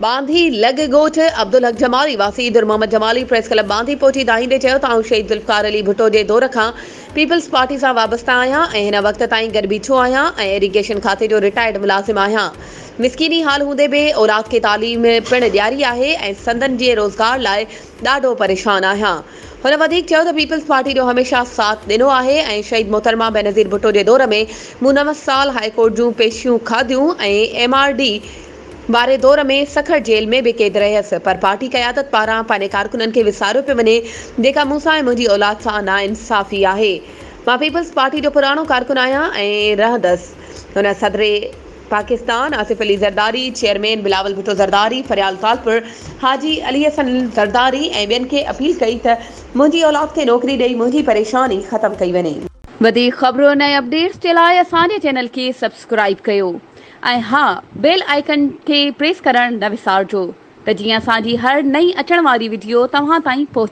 ٻانڌي لڳ ڳوٺ عبدالحق جمالي واسي در محمد جمالي پريس ڪلب ٻانڌي پهچي دانهيندي چيو ته آئون شهيد ذوالفقار علي ڀٽو جي دور کان پيپلز پارٽي سان وابسته آهيان ۽ هن وقت تائين گڏ بيٺو آهيان ۽ ايريگيشن کاتي جو رٽائرڊ ملازم آهيان مسڪيني حال هوندي به اولاد کي تعليم پڻ ڏياري آهي ۽ سندن جي روزگار لاء ڏاڍو پريشان آهيان. هن وڌيڪ چيو ته پيپلز پارٽي جو هميشه ساٿ ڏنو آهي ۽ شهيد محترمه بينظير ڀٽو جي دور ۾ مون نو سال هاء ڪورٽ جون پيشيون کاڌيون ۽ ايم آر ڊي واري دور ۾ سکر جيل ۾ به قيد رهيس پر پارٽي قيادت پاران پنهنجي ڪارڪنن کي وساريو پيو وڃي جيڪا مون سان ۽ منهنجي اولاد سان ناانصافي آهي مان پيپلز پارٽي جو پراڻو ڪارڪن آهيان ۽ رهندس هن صدر پاڪستان آصف علي زرداري، چيئرمين بلاول ڀٽو زرداري، فريال ٽالپر، حاجي علي حسن زرداري ۽ ٻين کي اپيل ڪئي ته منهنجي اولاد کي نوڪري ڏئي منهنجي پريشاني ختم ڪئي وڃي. وڌيڪ خبرن ۽ اپڊيٽس جي لاء اسان جي چينل کي سبسڪرائيب ڪيو ۽ ها بيل آئيڪن کي پريس ڪرڻ نه وسارجو ته جيئن اسان جي هر نئين اچڻ واري وڊيو توهان تائين پهچي.